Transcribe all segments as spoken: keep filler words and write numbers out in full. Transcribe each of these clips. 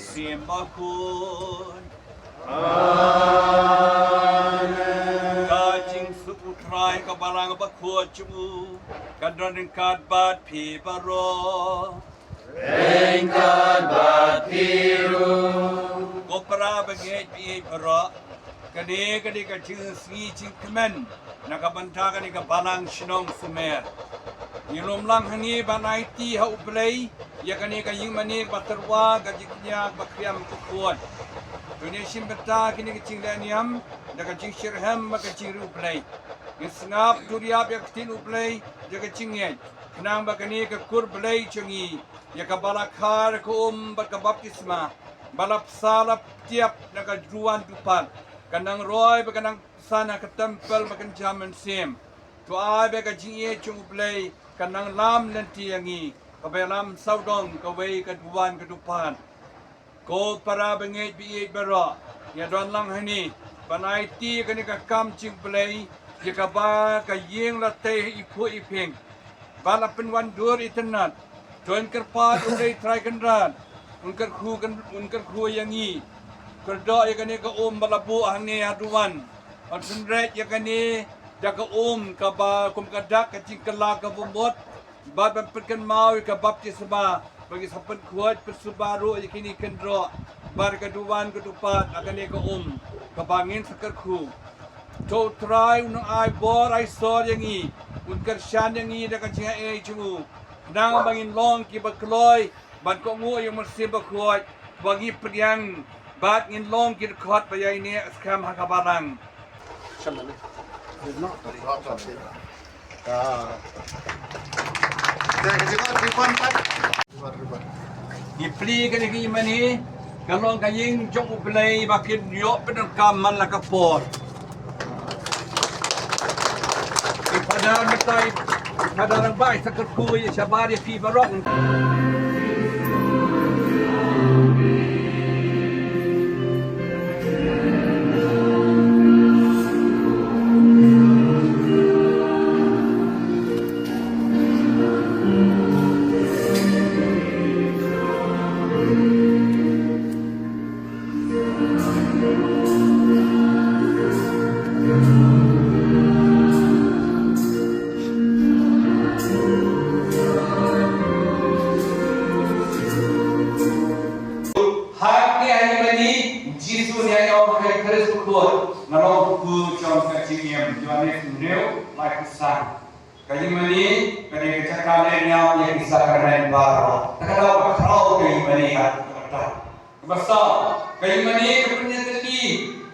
Siem Bakhuid. Ka jingsuk U Trai ka Balang Bakhuid jong u kan don ryngkat bad phi baroh. Ryngkat bad phi ruh. Ko para bangeit baieit baroh. Kane, kane ka jingsngi jingkmen na ka bynta kane ka Balang Shnong Sumer. Ngi lum lang hangne ban aiti ha U Blei ïa kane ka ïingmane ba tyrwa, ka jingkñia ba khriam ka khuid. To ngin shim bynta kine ki jingleh niam da ka jingshitrhem bad ka jingriewblei. Ngin sngap duriap ïa ka ktien U Blei da ka jingngeit, khnang ba kane ka kur Blei jong ngi, ïa kaba la kha da ka um bad ka baptisma, ba la psa la tiap na ka duwan dupat, kan nang roi bad kan nang psa na ka templ ba kynja mynsiem. To ai ba ka jingïeit jong U Blei kan nang lam lynti ïa ngi, kaba ïalam sawdong kawei ka duwan ka dupat. Ko para bangeit baieit baroh, ngi don lang hangne ban aiti kane ka kam jong U Blei, ïa kaba ka ïing la tei ha i phuh i phieng ba la pynwandur itynnad. To un kyrpad U Blei Trai Kynrad, un kyrkhu, un kyrkhu ïa ngi. Kyrdoh ïa kane ka um ba la buh hangne ha duwan, un pynreit ïa kane da ka um kaba kum ka dak ka jingkylla kaba mut, bad ban pynkynmaw ïa ka baptisma, ba ngi sa pynkhuid pynsuba ruh ïa kine ki kynroh bad ka duwan ka dupat ha kane ka um kaba ngin sa kyrkhu. To U Trai un ai bor ai sor ïa ngi, un kyrshan ïa ngi da ka jingaiei jong u, khnang ba ngin long kiba kloi ban kohnguh ïa U Mynsiem Bakhuid, ba ngi pdiang bad ngin long ki dkhot ba ïaineh skhem ha ka Balang. Ngi plie kane ka ïingmane, ka long ka ïing jong U Blei ba kin ïoh pyndonkam man la ka por. I Phadar mynta, i Phadar Rangbah sa kyrkhu ïa shabar ïa phi baroh. Hangne ha ïingmane, Jisu ne ïa u ha ka Khrist u Khrud, nga long u kpu jong ka jingim, Ïoannis hynriew, laiphew san. Ka ïingmane ka dei ka jaka leh niam ïa ki sakramen baroh. Te ka daw ka khraw ka ïingmane ka, ka, ka. Kaba saw, ka ïingmane ka pynïatylli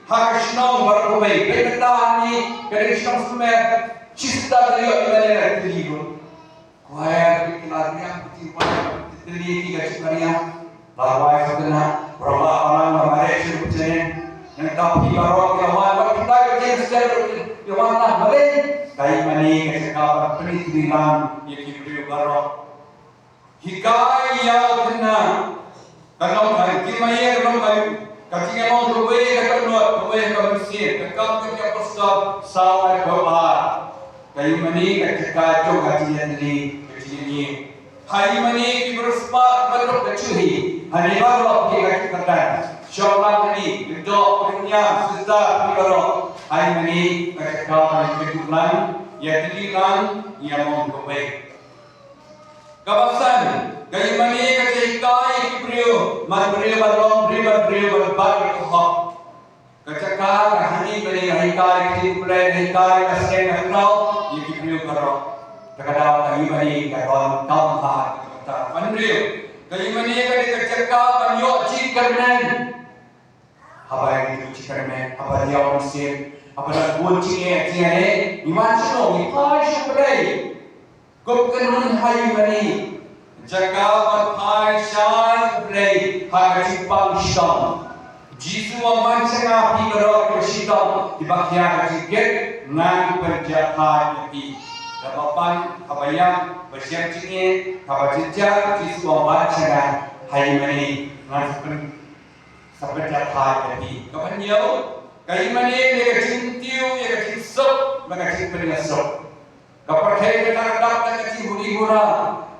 ha ka shnong baroh kawei. Peit mynta hangne ka dei ka shnong Sumer, shispah ka ïoh ïingmane ka tylli ruh. Choir, peit ki la riam, peit ki choir, peit ki la riam. La wai sa kynnoh, para bangeit, para mareh sha u Trai. Nangta phi baroh ki la wan, wat pynlait ka jingstad, ki wan na balei. Ka ïingmane ka jaka ban pynïatylli lang ïa ki briew baroh. Hikai ïa u khynnah. Ka nongkynmaw ïa ka nongkynmaw. Ka jingïalong kawei ka dohnud, kawei ka mynsiem. Ka Kam ki Apostol saw laiphew ar. Ka ïingmane ka jaka jong ka jingïatylli, ka jingïatylli. Ha ïingmane ki briew spah ba duk ka juhi. Hangne baroh ki ka jingkyrdan. Shong lang hangne, ki doh, ki niam, sister, ki baroh. Ha ïingmane ka jaka ban ïatylli lang, ïatylli lang, ïalong kawei. Kaba san, ka ïingmane ka jaka hikai ïa ki briew, man briew ban long briew, man briew ban bat ïa ka hok. Ka jaka ka hangne ka dei ka hikai ïa ki briew, ka hikai ka seng ka khraw ïa ki briew baroh. Te ka daw ka ïingmane ka don kam ha ka jaka. Ban briew, ka ïingmane ka dei ka jaka ban ïoh jingkyrmen. Haba ngi ïoh jingkyrmen, haba ngi ïoh mynsiem, haba ngi bun jingeh jingeh, ngi wan sha u, ngi phai sha u Blei. Kum kynhun ha ïingmane, jaka ban phai sha u Blei ha ka jingpang shitom. Jisu u ong, wan sha nga phi baroh kiba shitom, kiba khia ka jingkit, ngan pynjah thait ïa phi. Kaba pan, kaba ïap, ba shep jingeh, kaba jynjar, Jisu u ong, wan sha nga ha ïingmane, ngan sa pyn Sa pynjah thait ïa phi. Kaba hynñiew, ka ïingmane ka dei ka jingtiew ïa ka jingsuk bad ka jingpynïasuk. Ka pyrthei ka dang dap da ka jinghuri hura.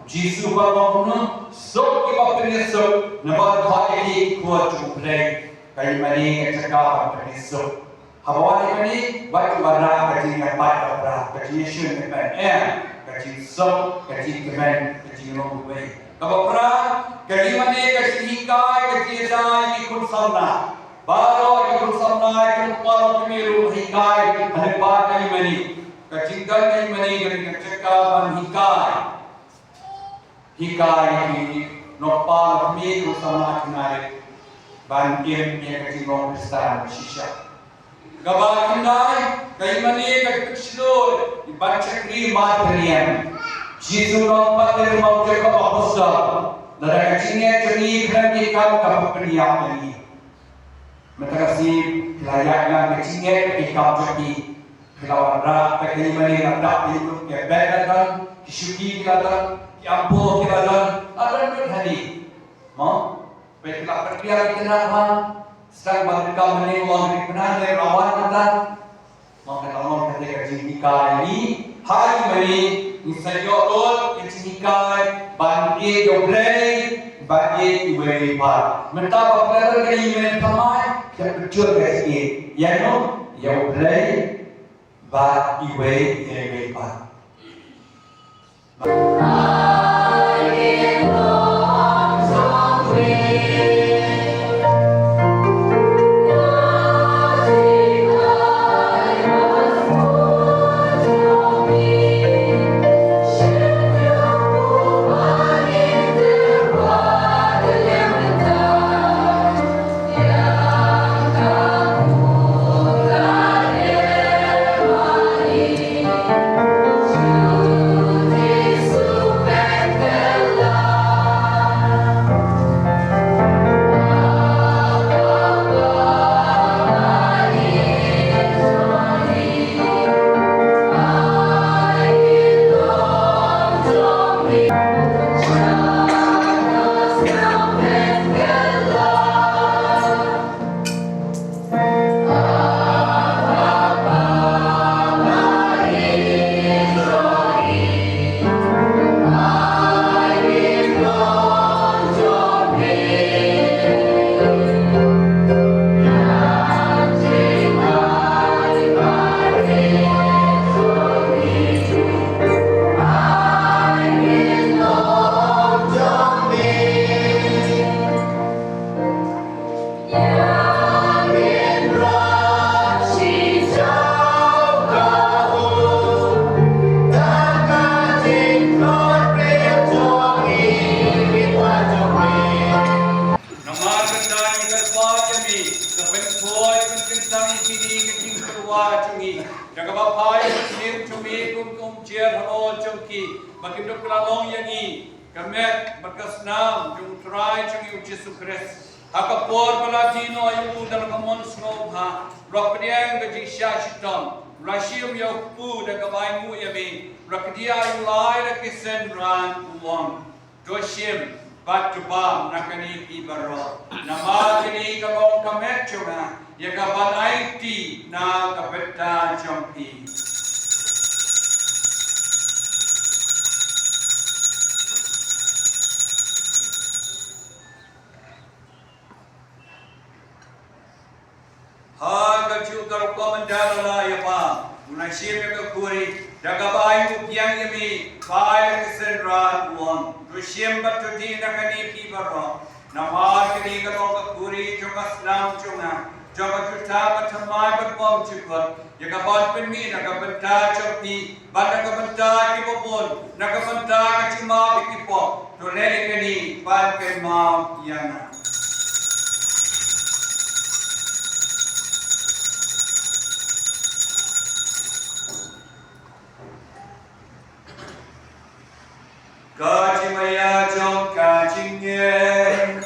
Jisu u ong kumno, suk kiba pynïasuk, namar ba ïa ki Tuan jong U Blei, ka ïa mane ka jaka ban pynïasuk. Haba wan ïa mane, wat ïa wanrah ka jingïapait ïapra, ka jingïashun ïapait, eh, ka jingsuk, ka jingkmen, ka jinglong uwei. Kaba phra, ka ïa mane ka jinghikai, ka jingïada ïa ki khun samla. Baroh ki khun samla, ki khun para ki mih ruh hikai, ha lypa ka ïa mane. Ka jingdon ka ïa mane, ka jaka ban hikai. Hikai ïa ki nongpang nongkmie ki samla khynnah ban im ïa ka jinglong Khristan shisha. Kaba khyndai, ka ïa mane ka pynshlur ban shakri martyrium. Jisu u ong pat ïa u Jakob apostol, lada ka jingngeit jong ngi khlem ki kam ka pynïap ïa ngi. Mynta ka sngi phi la ïaid lang ka jingngeit ka kam jong phi. Phi la wanrah ba ka ïa mane la dap ïa ki, ki bek la don, ki shuki ki la don, ki ampo ki la don, la don beit hangne. Mo? Ba ki la pynbiang ki na ha. Sdang ba ka mane wan ki pynhan le rawan ka don. Mo, ka long kata ka jinghikai ïa ngi. Ha ïa mane ngi sa ïoh lut ka jinghikai ban ïeit ïa U Blei, ban ïeit iwei ïa i pat. Mynta ba phi la don ka ïa mane thymmai, phi pynjur ka jingïeit ïano? Ïa U Blei bad iwei ïa iwei pat. Namar kata ngi kyrpad ïa me, to pynthoi pynkyntang ïa kine ki jingkyrwai jong ngi. Da kaba phai ïa ka mynsiem jong me kum ka umjer halor jong ki, ba kin dup kylla long ïa ngi ka met bad ka snam jong U Trai jong ngi U Jisu Khrist. Ha ka por ba la die noh ïa u da la ka mon sngewbha, ruh pdiang ka jingshah shitom, ruh shim ïa u kpu da kaba ainguh ïa me, ruh kdiah ïa u lai da ki synran, u ong: To shim bad to bam na kane phi baroh, namar kane ka long ka met jong nga, ïa ka ban aiti na ka bynta jong phi. Ha kajuh ka rukom ynda la lah ïa bam, u la shim ïa ka khuri, da kaba ainguh biang ïa me, phai ïa ki synran, u ong: To shim bad to dih na kane phi baroh, namar kane ka long ka khuri jong ka snam jong nga, jong ka jutang bathymmai bad bymjukut, ïa ka ban pynmih na ka bynta jong phi bad na ka bynta kiba bun, na ka bynta ka jingmap ïa ki pop. To leh ïa kane ban kynmaw ïa nga. Ka jingmaïa jong ka jingngeit.